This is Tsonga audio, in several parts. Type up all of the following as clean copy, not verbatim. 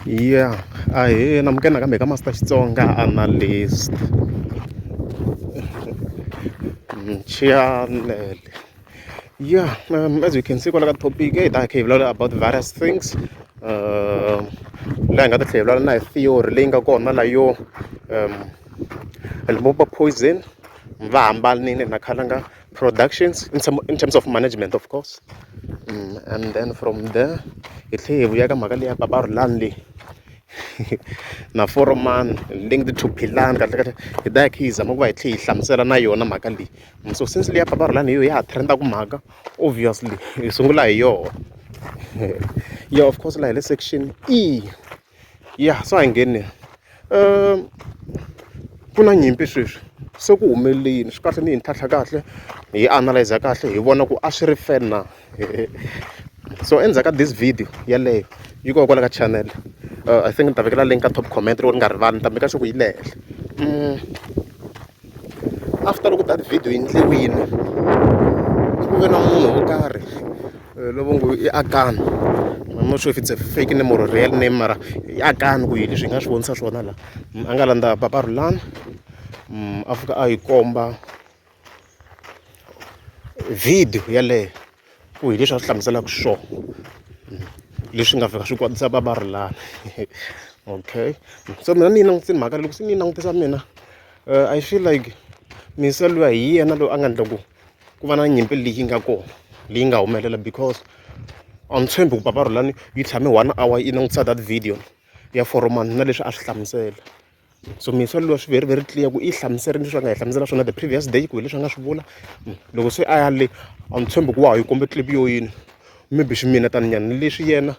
Ya ahee namukela nakambe ka Master Xitsonga Analyst channel ya as you can see kwala ka topic hi ta hi kha hi vulavula about various things laha hi nga ta tlhela hi vulavula na hi theory leyi nga kona la yo Limpopo Poison va hambanile na Khalanga Productions in terms of management of course and then from there hi tlhela hi vuya ka mhaka leya Papa Rhulani leyi na Foromani linked to Philani kahle kahle hi ta hi kha hi zama ku va hi tlhela hi hlamusela na yona mhaka leyi so since leya Papa Rhulani hi yo ya ha trend-aku mhaka obviously hi sungula hi yona yeah of course laha hi le section E. Ya swa ha ngheni ku na nyimpi sweswi se ku humelele yini swi kahle ni yi ntlhantlha kahle hi analyze kahle hi vona ku a swi ri fair na so endzhaku ka this video yeleyo yi kona kwala ka channel I think ni ta vekela link ka top comment loko ni nga rivali ni ta make sure ku yi le henhla after loko that video yi endliwile ku ve na munhu wo karhi lovo ngo i Akani I'm not sure if it's a fake name or a real name mara i Akani ku hi leswi hi nga swi vonisa swona la a nga landza Papa Rhulani a fika a yi komba video yaleyo ku hi leswi a swi hlamuselaka swona leswi nga fika swi kwatisa Papa Rhulani okay so mina ni yi langutisile mhaka loko se ni yi langutisa mina I feel like misa luya hi yena loyi a nga endla ku ku va na nyimpi leyi nga kona leyi nga humelela because a ni tshembi ku Papa Rhulani yi tshame one hour yi langutisa that video ya foromani na leswi a swi hlamusela so misa luya swi very very clear ku i hlamuserile leswi a nga hi hlamusela swona the previous day ku hi leswi a nga swi vula loko se a ya le a ni tshembi ku wa ha yi kombe clip yo yini maybe swi mina taninyana leswi yena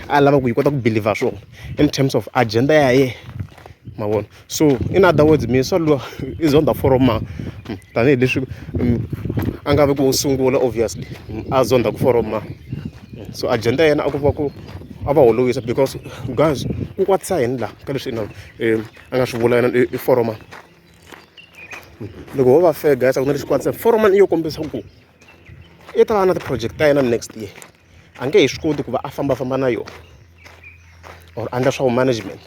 a lava ku yi kota ku believer swona in terms of agenda ya yena ma vona so in other words misa luwa i zonda foroma tanihileswi a nga vi ku sungula obviously a zonda ku foroma so agenda ya yena a ku va ku a va holovisa because guys ku kwatisa yini laha ka leswi ina a nga swi vula yena i foroma loko ho va fair guys a ku na lexi kwatisa foroma i yo kombisa ku i ta va na ti-project ta yena next year a nge he swi koti ku va a fambafamba na yona or a endla swa management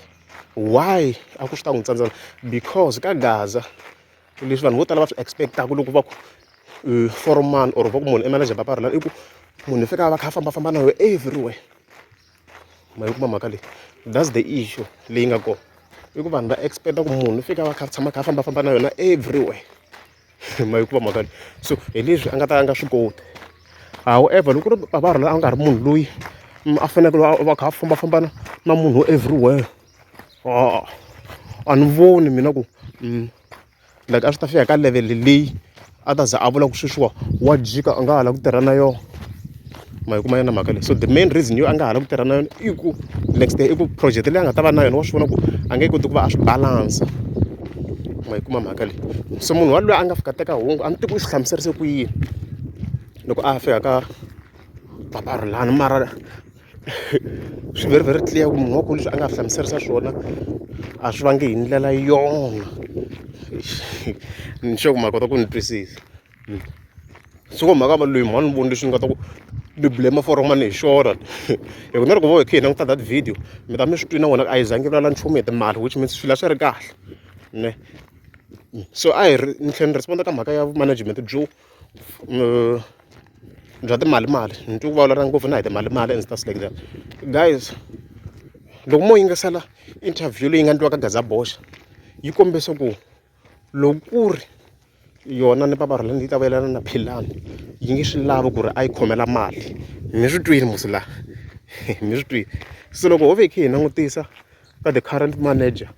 why a ku swi ta n'wi tsandza because ka Gaza leswi vanhu vo tala va swi expect-aka loko va ku foromani or va ku munhu i manager Papa Rhulani i ku munhu i fika a va a kha a fambafamba na yona everywhere ma yi kuma mhaka leyi that's the issue leyi nga kona i ku vanhu va expect-a ku munhu i fika a va a kha a tshama a kha a fambafamba na yona everywhere ma yi kuma mhaka leyi so hi leswi a nga ta a nga swi koti however loko ku ri Papa Rhulani a nga ri munhu loyi a fanekele a va a kha a fambafamba na na munhu everywhere a ni voni mina ku like a swi ta fika ka level leyi a ta za a vula ku sweswiwa wa jika a nga ha lavi ku tirha na yona ma yi kuma yona mhaka leyi so the main reason yo a nga ha lavi ku tirha na yona i ku next day i ku project leyi a nga ta va na yona wa swi vona ku a nge koti ku va a swi balance ma yi kuma mhaka leyi so munhu waloye a nga fika teka hungu a ni tivi ku u swi hlamuserise ku yini loko a fika ka Papa Rhulani mara swi very very clear ku munhu wa ku leswi a nga hlamuserisa swona a swi vangi hi ndlela yona ni sure ku ma kota ku ni twisisa swi ngo mhaka loyi mhani ni voni leswi ni nga ta ku ni blame foromani hi xona hi ku na loko vo hi kha hi languta that video mi ta mi swi twi na n'wina a yi zangi vulavula nchumu hi timali which means swilo a swi ri kahle ne so a hi ri ni tlhela ni respond ka mhaka ya management byo bya timalimali ni twa ku vulavula ngopfu na hi timalimali and stuff like that guys loko mo yingisela interview leyi nga endliwa ka Gaza Boxa yi kombisa ku loko ku ri yona ni Papa Rhulani yi ta vuyelana na Philani yi nge swi lavi ku ri a yi khomela mali mi swi twini musi la mi swi twini se loko ho ve hi kha hi langutisa ka the current manager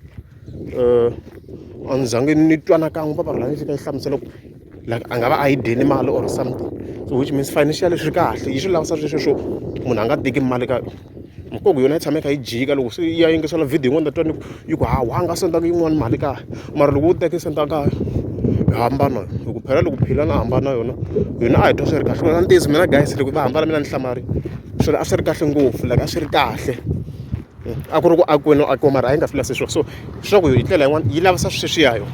a ni zangi ni twa na kan'we Papa Rhulani yi fika yi hlamusela ku like a nga va a yi dyeni mali or something so which means financially swi kahle yi swi lavisa sweswo swo munhu a nga teki mali ka nkoku yona yi tshama yi kha yi jika loko se yi ya yingisela video yin'wana ta twa ni ku yi ku hawa a nga sendanga yin'wana mali kaya mara loko wo teka yi senda kaya hi hambana hi ku phela loko phila na hambana yona yona a hi twa swi ri kahle na ntiyiso mina guys loko va hambana mina ni hlamari swilo a swi ri kahle ngopfu like a swi ri kahle a ku ri ku akiweni no akiwa mara a yi nga fila sweswo so swa ku hi ndlela yin'wana yi lavisa sweswiya yona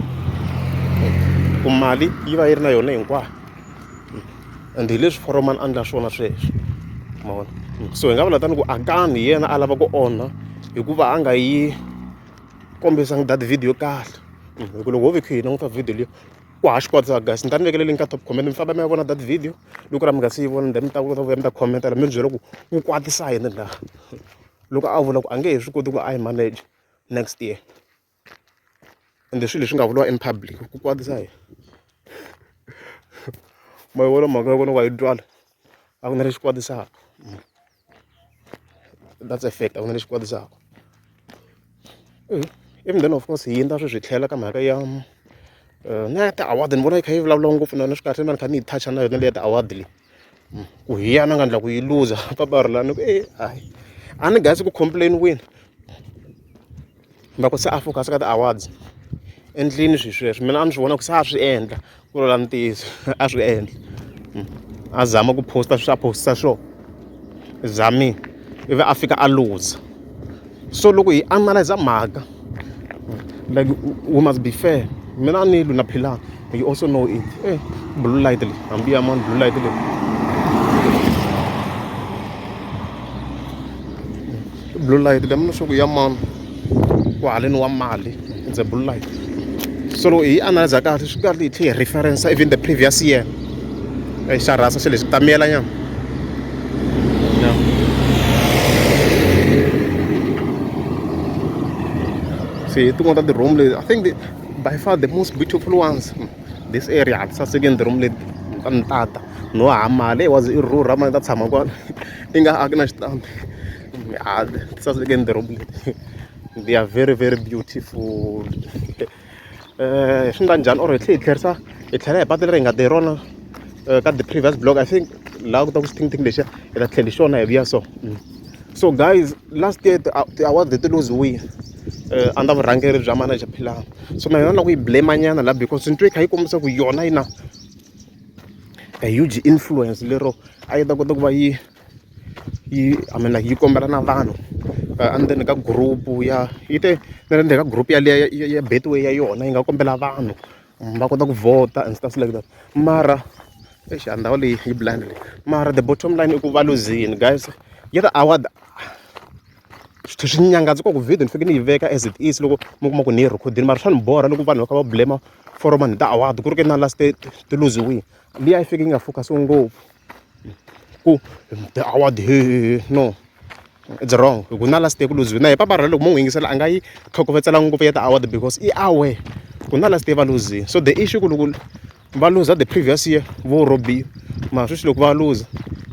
ku mali yi va yi ri na yona hinkwayo and hi leswi foromani a endla swona sweswo ma vona so hi nga vula tani ku Akani hi yena a lava ku onha Hikuva a nga yi kombisanga that video kahle. Hi ku loko ho ve kha hi languta video liya ku hava xikwatisa guys ni ta ni vekela link ka top comment mi famba mi ya vona that video loko ra mi nga se yi vona then mi ta kota ku vuya mi ta comment la mi ni byela ku ku kwatisa yini la loko a vula ku a nge he swi koti ku a yi manage next year ende swilo leswi nga vuriwa in public ku kwatisa yini ma yi vona mhaka ya kona wa yi twala a ku na lexi kwatisaka that's a fact a ku na lexi kwatisaka even then of course hi yindza sweswi hi tlhela ka mhaka ya na ya ti-award ni vona yi kha yi vulavula ngopfu na yona swi kahle mani kha ni yi touch na yona leya ti-award leyi ku hi yena a nga endla ku yi luza papa Rhulani ku e hayi a ni guys ku complain-iwini va ku se a focus ka ti-awards endlini swilo sweswo mina a ni swi vona ku se a swi endla ku vula ntiyiso a swi endla a zama ku post-a sweswi a post-isa swona zamile ivi a fika a luza so loko hi analyze mhaka like we must be fair mina a ni lwi na Philani you also know it eh blue light leyi hambi ya mani blue light leyi blue light leyi mina swa ku ya mani ku haleni wa mali it's a blue light so loko hi analyze kahle swi kahle hi tlhe hi reference even the previous year xa rhasa xi lexi ta miyela nyana yeah. See, tin'wana ta ti-room leti I think the, by far the most beautiful ones this area a ti sasekeni ti-room leti ta ni tata no ha mali was i rhurha mali ta tshama kwala i nga aki na xitandi a ti sasekeni ti-room leti they are very very beautiful swi nga njhani or hi tlhela hi tlherisa hi tlhela hi patu leri hi nga ta hi rona ka the previous blog I think laha ku ta ku xithingitingi lexiya hi ta tlhela hi xona hi vuya so so guys last year ti-award ti luziwile under vurhangeri bya manager Philani so na yona na ku yi blame nyana la because ni twe yi kha yi kombisa ku yona yi na a huge influence lero a yi ta kota ku va yi yi I mean like yi kombela na vanhu endzeni ka group ya yi te na le ndzeni ka group yaliya ya ya Betway ya yona yi nga kombela vanhu va kota ku vhota and stuff like that mara eish a ndhawu leyi yi blind leyi mara the bottom line i ku va luzini guys ya ti-award swi tlhe swi nyangatsa ku video ni fanekele ni yi veka as it is loko mi kuma ku ni yi rhikhodini mara swa ni borha loko vanhu va kha va blame foromani hi ti-award ku ri ke na last ti luziwile liya yi fike yi nga focus ngopfu ku the award he no it's wrong hi ku na last year ku luziwe na hi papa loko mo n'wi yingisela a nga yi tlhokovetsela ngopfu ya ti-award because i aware ku na last year va luzile so the issue ku loko va luza the previous year vo robiwa mara sweswi loko va luza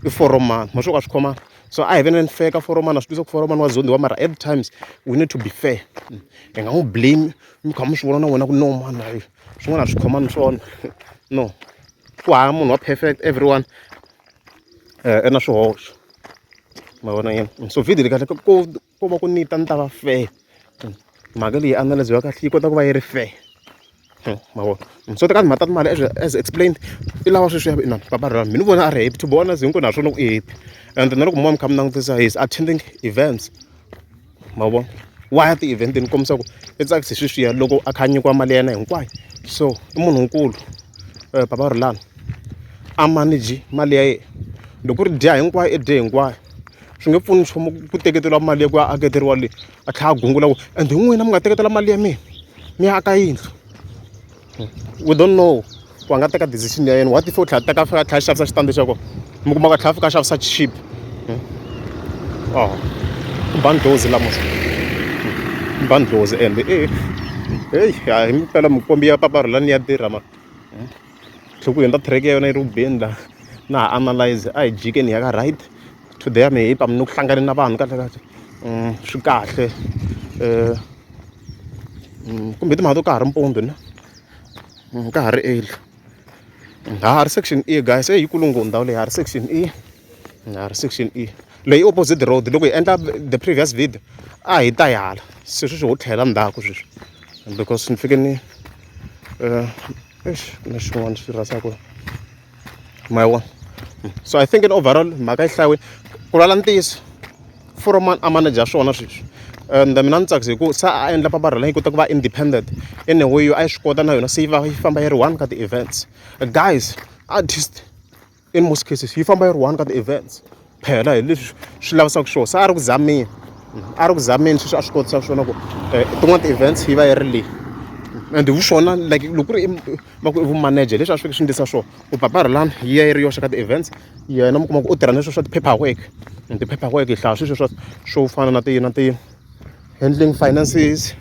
i foromani ma swo ka swi khomana so a hi veneni fair ka foromani a swi twisa ku foromani wa zondiwa mara at times we need to be fair hi nga n'wi blame mi kha mi swi vona na wena ku no mani hayi swin'wana a swi khomani swona no ku hava munhu wa perfect everyone i na swihoxo ma vona yini so video leyi kahle ko ko va ku ni ta ni ta va fair mhaka leyi analyze kahle yi kota ku va yi ri fair ma vona so teka timhaka ta timali as explained i lava sweswiya inana papa Rhulani mina ni vona a ri happy to be honest hinkwenu ha swona ku i happy and na loko mi va mi kha mi langutisa he is attending events ma vona wa ya ti-event-ini kombisa ku i tsakise hi sweswiya loko a kha a nyikiwa mali ya yena hinkwayo so i munhu nkulu papa Rhulani a manage mali ya yena loko ku ri dya hinkwayo i dye hinkwayo swi nge pfuni nchumu ku teketeriwa mali ya ku ya aketeriwa le a tlhela a gungula ku and hi n'wina mi nga teketela mali ya mina mi ya aka yindlu we don't know ku a nga teka decision ya yena what if u tlhela teka fika a tlhela a xavisa xitandi xa kona mi kuma ku a tlhela a fika a xavisa cheap oh i bandlozi la mos bandlozi ende e heyi hayi impela mikombi ya papa Rhulani ya tirha ma tlhe ku hundza track ya yona yi ri ku beni la na ha analyze a hi jikeni hi ya ka right today a mi hi pfa ni ku hlangane na vanhu kahle kahle swi kahle kumbe timhaka to ka ha ri mpundzu na ka ha ri early ha ha ri section E guys eyi yikulu ngopfu ndhawu leyi ha ri section E ha ri section E leyi opposite road loko hi endla the previous video a hi ta hi hala se sweswi ho tlhela ndzhaku sweswi because ni fike ni eish ku na xin'wana xi rhasaka ma yi vona so I think in overall mhaka yi hlayiwile ku lwela ntiyiso Foromani a manager swona sweswi and mina ni tsakisa hi ku se a endla papa Rhulani yi kota ku va independent in a way yo a yi swi kota na yona se yi va yi famba yi ri one ka ti-events guys artist in most cases yi famba yi ri one ka ti-events phela hi leswi swi lavisaka swona se a ri ku zameni. A ri ku zameni sweswi a swi kotisa swona ku tin'wani ti-events yi va yi ri le and hi swona like loko ku ri va ku i vumanager leswi a swi fike swi endlisa swona ku Papa Rhulani yi ya yi ri yoxe ka ti-events yena mi kuma ku u tirha na sweswo swa ti-paper work ti-paper work hi hlaya sweswo swa swo fana na ti na ti handling finances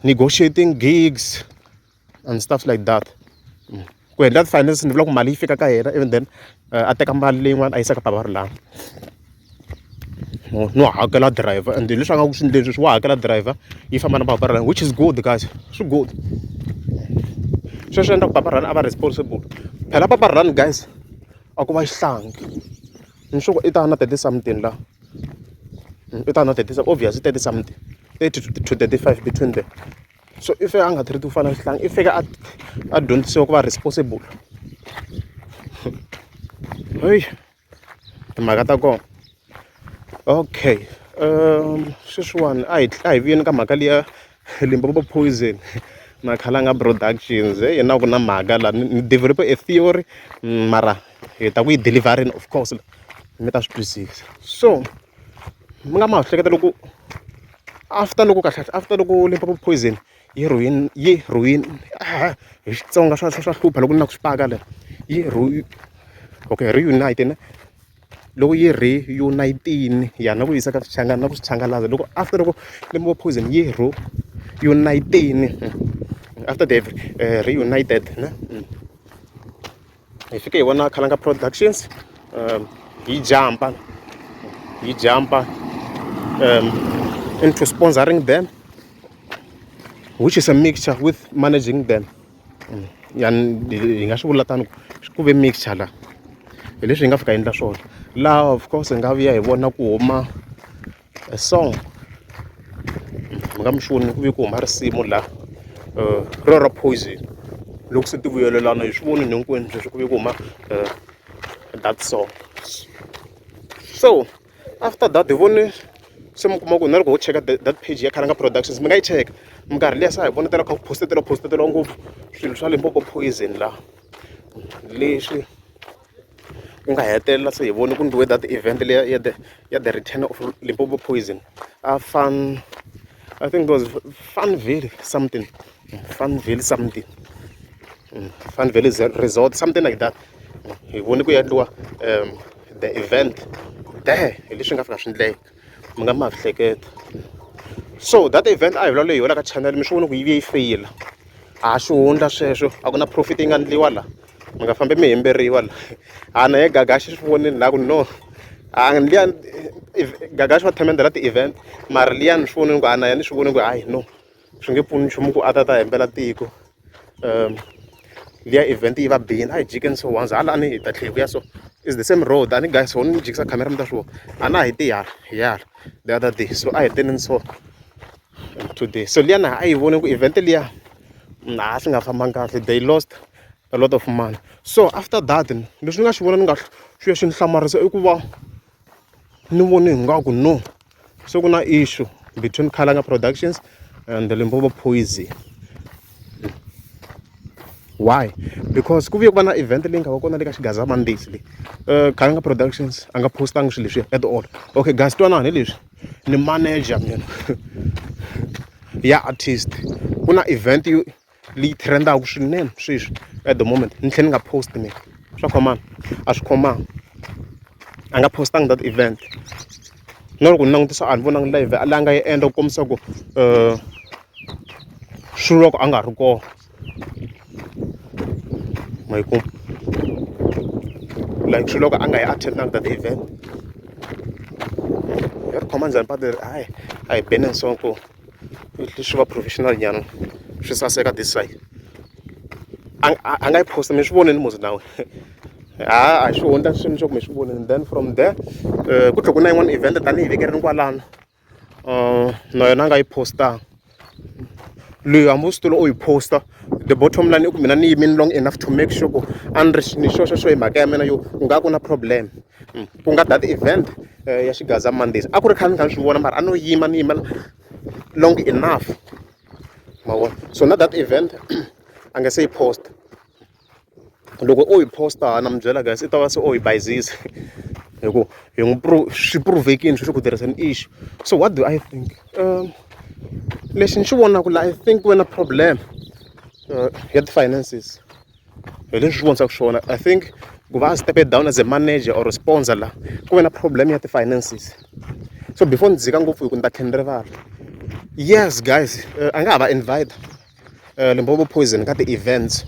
negotiating gigs and stuff like that. Ku endla ti-finance ni vula ku mali yi fika ka yena even then a teka mali leyin'wana a yisa ka Papa Rhulani no hakela driver and leswi a nga ku swi endleni sweswi wa hakela driver yi famba na Papa Rhulani which is good guys swi good sweswo endla ku Papa Rhulani a va responsible phela Papa Rhulani guys a ku va xihlangi ni sure i ta na 30 something la i ta na 30 obviously 30 something 30 to 35 between there so i fika a nga treat ku fana na xihlangi i fika a a dyondzisiwa ku va responsible heyi timhaka ta kona okay sweswiwani a hi a hi vuyeni ka mhaka liya Limpopo Poison na Khalanga Productions heyi na ku na mhaka la ni develop a theory mara hi ta ku yi deliver-ini of course mi ta swi twisisa so mi nga ma hleketa loko after loko kahle kahle after loko Limpopo Poison yi ruin yi ruin hi Xitsonga swa swa hlupha loko ni lava ku swi paka la yi okay reunite ne loko yi reunite-ini ya na ku yisa ka Swichangani na ku Swichangalaza loko after loko Limpopo Poison yi reunite-ini after they reunited ne hi fike hi vona Khalanga Productions yi jump-a yi jump-a into sponsoring them which is a mixture with managing them ya hi nga swi vula tano ku ve mixture la hi leswi hi nga fika endla swona laha of course hi nga vuya hi vona ku huma a song mi nga mi swi voni ku ve ku huma risimu la ro ra poison loko se ti vuyelelana hi swi vonile hinkwenu sweswi ku ve ku huma that song so after that hi vone se mi kuma ku na loko ho cheka that page ya Khalanga Productions mi nga yi cheka minkarhi liya se a hi vonetela kha ku post-eteriwa post-eteriwa ngopfu swilo swa Limpopo Poison la leswi ku nga hetelela se hi vone ku endliwe that event liya ya the ya the return of Limpopo Poison a fun I think it was Funville something Funville something Funville resort something like that hi vone ku endliwa the event there hi leswi nga fika swi endleka mi nga ma swi hleketa so that event a hi vulavula hi yona ka channel mi swi vona ku yi vuye yi feyila a xihundla sweswo a ku na profit yi nga endliwa la mi nga fambi mi hemberiwa la a na ye Gagashi swi vonile la ku no a liya Gagashi wa themendhela ti-event mara liya ni swi vonile ku a na yena ni swi vonile ku hayi no swi nge pfuni nchumu ku a ta ta hembela tiko liya event yi va bini a hi jikeni so once hala a ni hi ta tlhela hi vuya so is the same road a ni guys ho ni jikisa camera mi ta swi vona a na hi ti hala hi hala the other day so a hi teneni so today so liya na a yi voni ku event liya na swi nga fambanga kahle they lost a lot of money so after that leswi ni nga swi vona ni nga swi ya swi ni hlamarisa i ku va ni vone ingaku no se ku na issue between Khalanga Productions and the Limpopo Poison why because ku vuye ku va na event leyi nga va kona le ka Xigaza Mondays leyi Khalanga Productions a nga postangi swilo leswiya at all okay guys twanani hi leswi ni manager mina ya artist ku na event yo leyi trend-aka swinene sweswi at the moment ni tlhela ni nga post mina swa khomana a swi khomanga a nga postanga that event na loko ni langutisa a ni vonangi live leyi a nga yi endla ku kombisa ku swi vula ku a nga ri kona ma yi kuma like swi loko a nga yi attend-angi that event hi ri khoma njhani patu leri hayi a hi beni so ku swi va professional nyana swi saseka this side a nga yi post mi swi vonile muzi nawe ha a swi hundla swilo swa ku mi swi vonile then from there ku tlhela ku na yin'wana event tanihi veke ri kwalano na yona a nga yi postanga loyi hambi u swi tiva u yi posta the bottom line i ku mina ni yimile long enough to make sure ku a ni ri ni sure sure hi mhaka ya mina yo ku nga ku na problem ku nga that event ya Xigaza Mondays a ku ri khale ni kha ni swi vona mara a no yima ni yimela long enough ma vona so na that event a nga se yi post loko o yi posta na mi byela guys i ta va se o yi bayizisa. Hi ku hi n'wi swi prove-kini sweswi ku there is an issue. So what do I think? Lexi ni xi vonaka la I think ku ve na problem ya ti-finances hi leswi swi vonisaka swona. I think ku va a step-e down as a manager or sponsor la ku ve na problem ya ti-finances. So before ni dzika ngopfu hi ku ni ta tlhela ni rivala, yes guys a nga ha va invite Limpopo Poison ka ti-events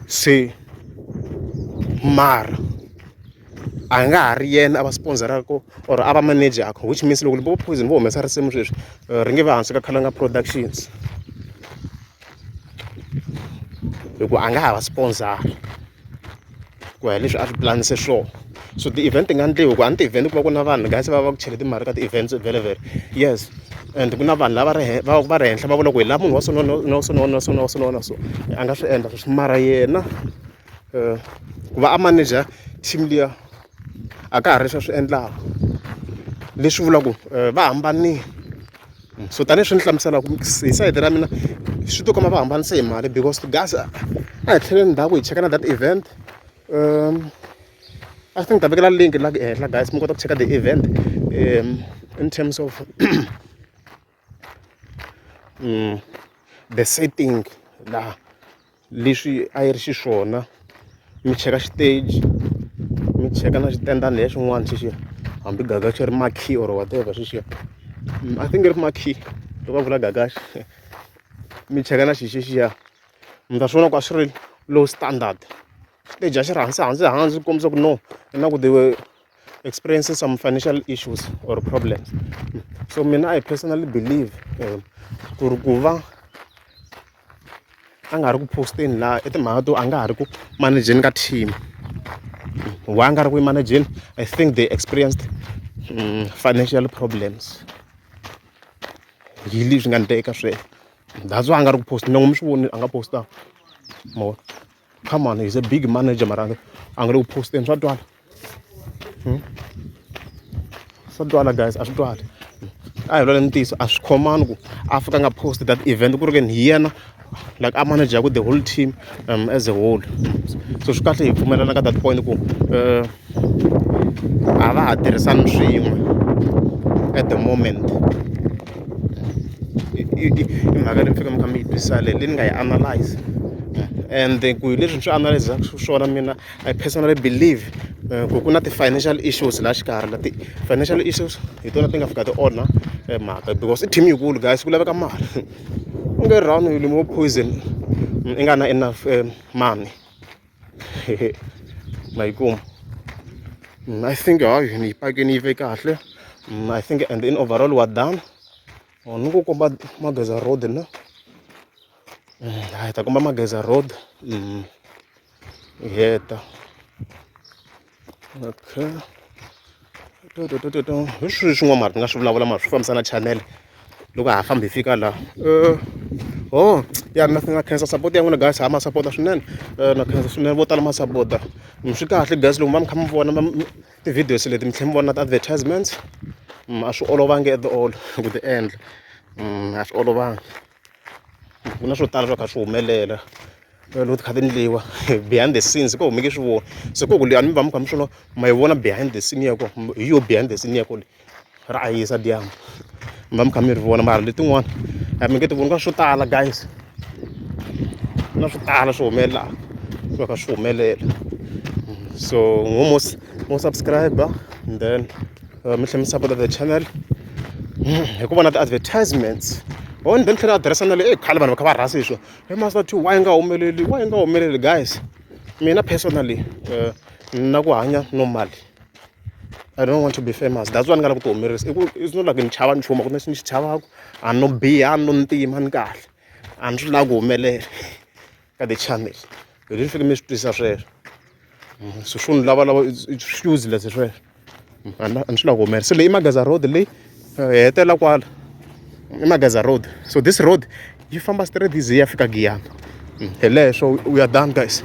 se mara a nga ha ri yena a va sponsor-aku or a va manager-ku which means loko Limpopo Poison vo humesa risimu sweswi ri nge vi hansi ka Khalanga Productions hi ku a nga ha va sponsor ku ya hi leswi a swi pulanise swona. So ti-event ti nga endliwi hi ku a ni ti-event ku va ku na vanhu guys va va ku chele timali ka ti-events vhele vhele yes and ku na vanhu lava ri va va ri henhla va vula ku hi lava munhu wa so na na so na so na so na so a nga swi endla sweswi mara yena ku va a manager team liya a ka ha ri leswi a swi endlaka leswi vulaka ku va hambanile. So tanihi swi ni hlamuselaka hi sayiti ra mina swi ti komba va hambanise hi mali because guys a hi tlheleni ndzhaku hi cheka na that event I think ni ta vekela link la ehenhla guys mi kota ku cheka the event in terms of the setting laha leswi a yi ri xiswona mi cheka xiteji mi cheka na xitendana lexiya xin'wana xexiya hambi gagaxa ri marquee or whatever xexiya I think ri marquee loko va vula gagaxa mi cheka na xi xexiya mi ta swi vona ku a swi ri low standard xiteji a xi ri hansi hansi hansi ku kombisa ku no na ku they were experiencing some financial issues or problems so mina I personally believe ku ri ku va a nga ri ku post-eni laha i timhaka to a nga ha ri ku manejeni ka team why a nga ri ku yi manejeni I think they experienced financial problems hi leswi nga endleka sweswo that's why a nga ri ku post na n'wi mi swi vonile a nga postanga ma vona come on he's a big manager mara a nga le ku posteni swa twala swa twala guys a swi twali a hi vulavula ntiyiso a swi khomani ku a fika a nga post that event ku ri ke ni hi yena like a manager-ku the whole team as a whole so swi kahle hi pfumelana ka that point ku a va ha tirhisani swin'we at the moment i mhaka leyi mi fika mi kha mi yi twisisa leyi ni nga yi analyze and ku hi leswi ni swi analyze-aka swona mina I personally believe ku ku na ti-financial issues laha xikarhi la ti-financial issues hi tona ti nga fika ti onha mhaka because i team yikulu guys ku laveka mali u nge run hi Limpopo Poison i nga na enough money ma yi kuma I think hayi ni yi pakini yi ve kahle I think and in overall we are done ni ku komba Mageza road na hi ta komba Mageza road hi heta okay hi swihi swin'wana mara ni nga swi vulavula mara swi fambisana na channel loko ha famba hi fika laha oh ya na na khensa support ya n'wina guys ha ma sapota swinene na khensa swinene vo tala ma sapota swi kahle guys loko ma mi kha mi vona ti-videos leti mi tlhela mi vona ti-advertisements a swi olovangi at all ku ti endla a swi olovangi ku na swo tala swo kha swi humelela loko ti kha ti endliwa behind the scenes ko mi nge swi voni se ko ku leyi a ni mi va mi kha mi swona ma yi vona behind the scene ya kona hi yo behind the scene ya kona ra hisa dyambu mi va mi kha mi ri vona mara letin'wana a mi nge ti voni ka swo tala guys na swo tala swi humelelaka swi va kha swi humelela so mo subscribe and then mi tlhela mi support the channel hi ku vona ti-advertisements oh and then tlhela address na le e khale vanhu va kha va rhasa hi swona he master two why nga humeleli why nga humeleli guys mina personally na ku hanya normal I don't want to be famous that's why ni nga la ku ti humelerisa i ku it's not like ni chava nchumu a ku na lexi ni xi chavaku a no biha a no ntima ni kahle a ni swi lavi ku humelela ka the channel hi leswi fike mi swi twisisa sweswo so swo ni lavalava it's useless sweswo a ni swi lavi ku humelela se leyi i Mageza road leyi hi hetelela kwala i Mageza road so this road yi famba straight yi ze yi ya fika Giyani hi leswo we are done guys.